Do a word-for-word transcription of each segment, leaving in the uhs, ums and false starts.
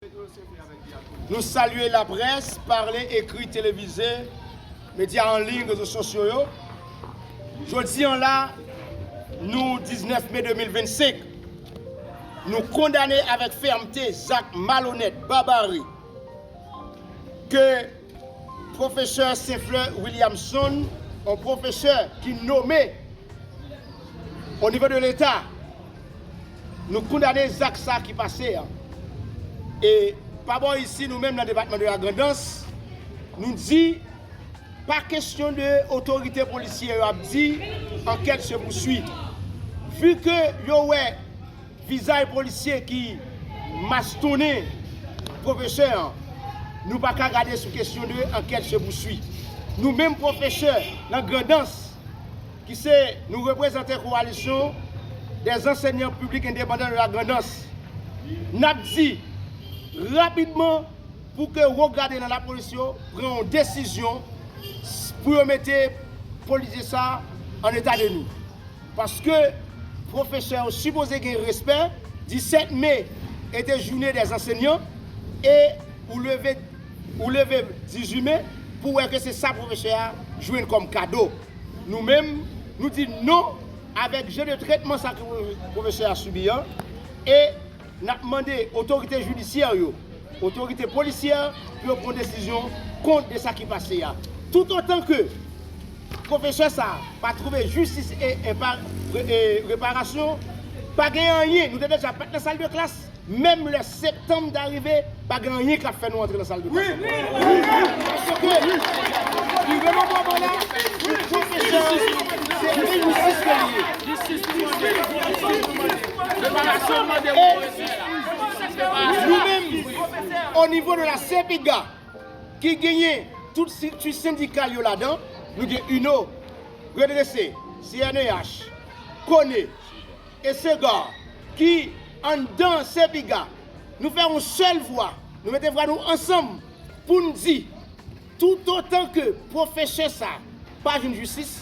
Nou salye laprès, pale, ekri, televize, medya an liy, rezo sosyo yo. Jodi an la, nou diznèf me de mil vennsenk, nou kondane avèk fèmte zak malonèt, babari ke pwofesè Saint Fleur Williamson, yon pwofesè ki nome o nivo de Leta, nou kondane zak sa ki pase a. E pa bò isi, nou menm nan depatman de Lagrandans, nou di, pa kesyon de otorite polisyè yo ap di, enquête se poursuit. Vu ke yo wè vizaj polisye ki mastonnen pwofesè an, nou pa ka gade sou kesyon de enquête se poursuit. Nou menm pwofesè nan Grandans, ki se nou reprezante Coalition des Enseignants Publics Indépendants de la Grandans, n ap di rapidman pou ke wo grade nan lapolis yo pran yon desizyon pou yo mete polisye sa an eta de nou. Paske pwofesè yo sipoze gen respè. Disèt me ete jounen dè ansèyan e ou leve, ou leve dizuit me pou wè ke se sa pwofesè a jwenn kòm kado. Nou menm, nou di non avèk jan de tretman sa ke pwofesè a sibi an e n ap mande otorite jidisyè yo, otorite polisyè pou yo pran desizyon kont de sa ki pase a. Toutotan ke pwofesè sa pa twouve jistis e, e pa, e, e reparasyon, pa gen anyen. Nou te deja pa t nan sal de klas. Menm lè septanm ta rive, pa gen anyen k ap fè nou antre nan sal de klas ankò. Paske, rive nan moman la, pwofesè, se enjistis ke li ye. Reparasyon mande pou pwofesè a. Nou menm, o nivo de la sepiga, ki genyen tout estrikti sendikal yo ladan, nou gen UNO, Redrese, C N E H, Kone, e Sega, ki anndan sepiga, nou fè yon sèl vwa, nou mete vwa nou ansanm pou n di, toutotan ke pwofesè sa pa jwenn jistis,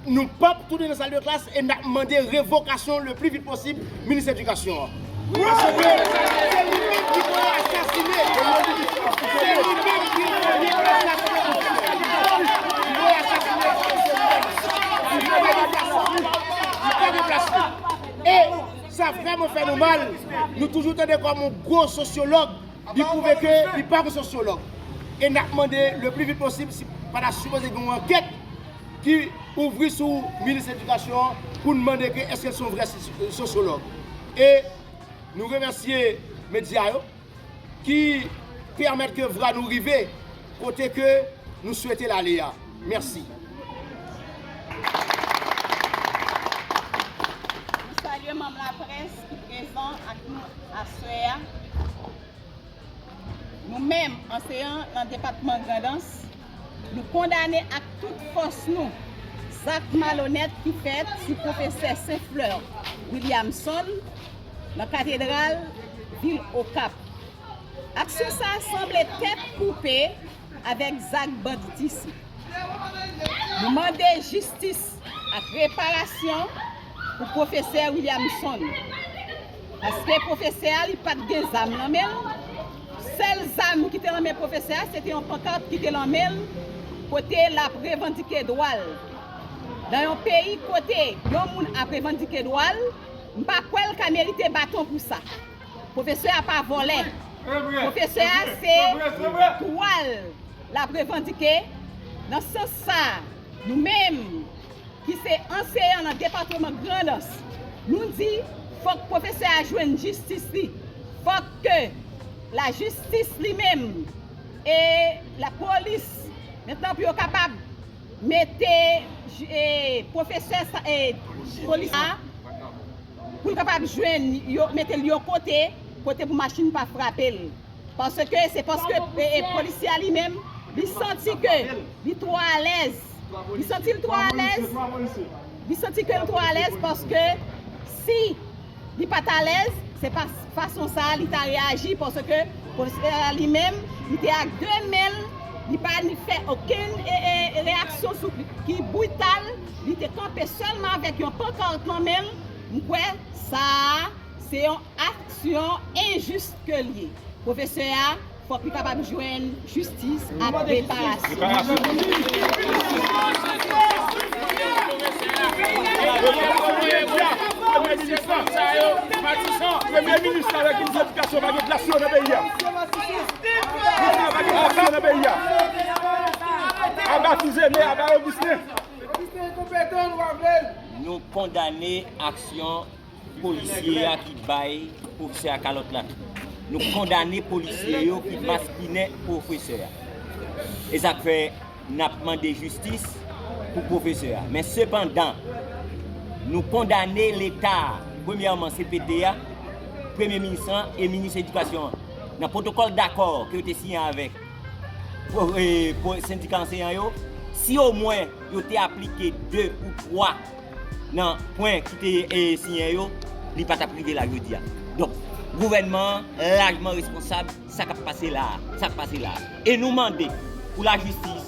nou p ap tounen nan sal de klas e n ap mande revokasyon le pli vit posib minis edikasyon an. Paske se li menm ki voye asasine. Se li menm ki voye asasine. Ki voye asasine. Li pa deplase. E sa vrèman fè nou mal. Nou toujou tande kòm yon gwo sosyològ. Li pwouve ke li pa yon sosyològ. E n ap mande le pli vit posib si pa ta sipoze gen yon ankèt ki ouvri sou minis edikasyon an pou n mande ke èske l se yon vrè sosyològ. E nou remèsye medya yo ki pèmèt ke vwa nou rive kote ke nou swete l ale a. Mèsi. Nou salye manm laprès ki prezan ak nou aswè a. Nou menm, anseyan nan depatman Grandans, nou kondane ak tout fòs nou zak malonèt ki fèt sou pwofesè Saint Fleur Williamson nan katedral vil Okap. Aksyon sa a sanble tèt koupe avèk zak banditis. Nou mande jistis ak reparasyon pou pwofesè Williamson. Paske pwofesè a, li pa t gen zam nan men l. Sèl zam ki te nan men pwofesè a, se te yon pankat ki te nan men l, kote l ap revandike dwa l. Nan yon peyi kote yon moun ap revandike dwa l, m pa kwè l ka merite baton pou sa. Pwofesè a pa vòlè. Pwofesè a se dwa l l ap revandike. Nan sans sa a, nou menm ki se anseyan nan depatman Grandans, nou di fòk pwofesè a jwenn jistis li. Fòk ke lajistis li menm e lapolis, mentnan pou yo kapab mete, e, pwofesè sa, e, polis la, pou l kapab jwenn, yo mete l yon kote, kote pou machin pa frape l. Paske se paske, e, e, polisye a li menm, li santi ke li twò alèz. Li santi l twò alèz. Li santi ke l twò alèz paske si li pa t alèz, se pa fason sa a li ta reyaji, paske polisye a li menm, li te ak de men l, li pa ni fè okenn, e, e, reyaksyon sou ki brital, li te kanpe sèlman avèk yon pankart nan men l. M kwè sa a se yon aksyon enjis ke l ye. Pwofesè a, fòk li kapab jwenn jistis ak reparasyon. Premye minis la, Premye minis la avèk minis edikasyon pa gen plas yo nan peyi a. Pa gen plas yo nan peyi a. Aba Fils-Aimé, aba Augustin. Nou kondane aksyon polisye a ki bay pwofesè a kalòt la. Nou kondane polisye yo ki maspinen pwofesè a. E sa k fè n ap mande jistis pou pwofesè a. Men sepandan, nou kondane Leta a, premyèman C P T a, Premye Minis lan e Minis Edikasyon an, nan pwotokòl dakò ke yo te siyen avèk sendika anseyan yo, si omwen yo te aplike de ou twa nan pwen ki te siyen yo, li pa t ap rive la jodi a. Donk, gouvènman an lajman responsab sa k ap pase la a, sa k pase la a. E nou mande pou lajistis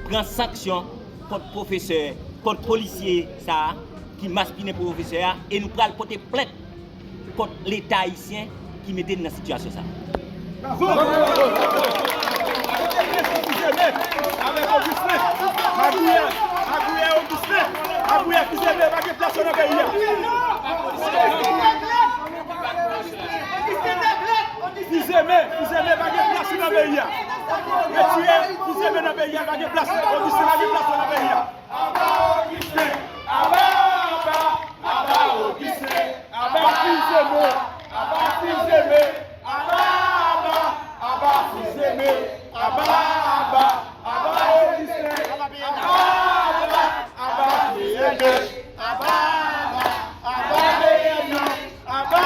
pran sanksyon kont pwofesè, kont polisye sa a ki maspinen pwofesè a, e nou pral pote plent kont Leta ayisyen ki mete n nan sitiyasyon sa a. Avèk Augustin, Magouyè, Magouyè Augustin, Magouyè Fils-Aimé, pa gen plas yo nan peyi a. Fils-Aimé, Fils-Aimé, pa gen plas yo nan peyi a. Retire Fils-Aimé nan peyi a, pa gen plas. Augustin, pa gen plas yo nan peyi a. Aba Augustin, aba, aba, aba Augustin, aba Fils-Aimé, aba Fils-Aimé, aba, aba, aba Fils-Aimé, aba, aba, aba Augustin, aba, aba, aba P M nan, aba, aba, aba P M nan, aba,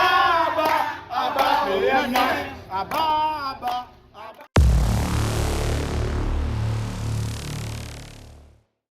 aba, aba P M nan, aba, aba.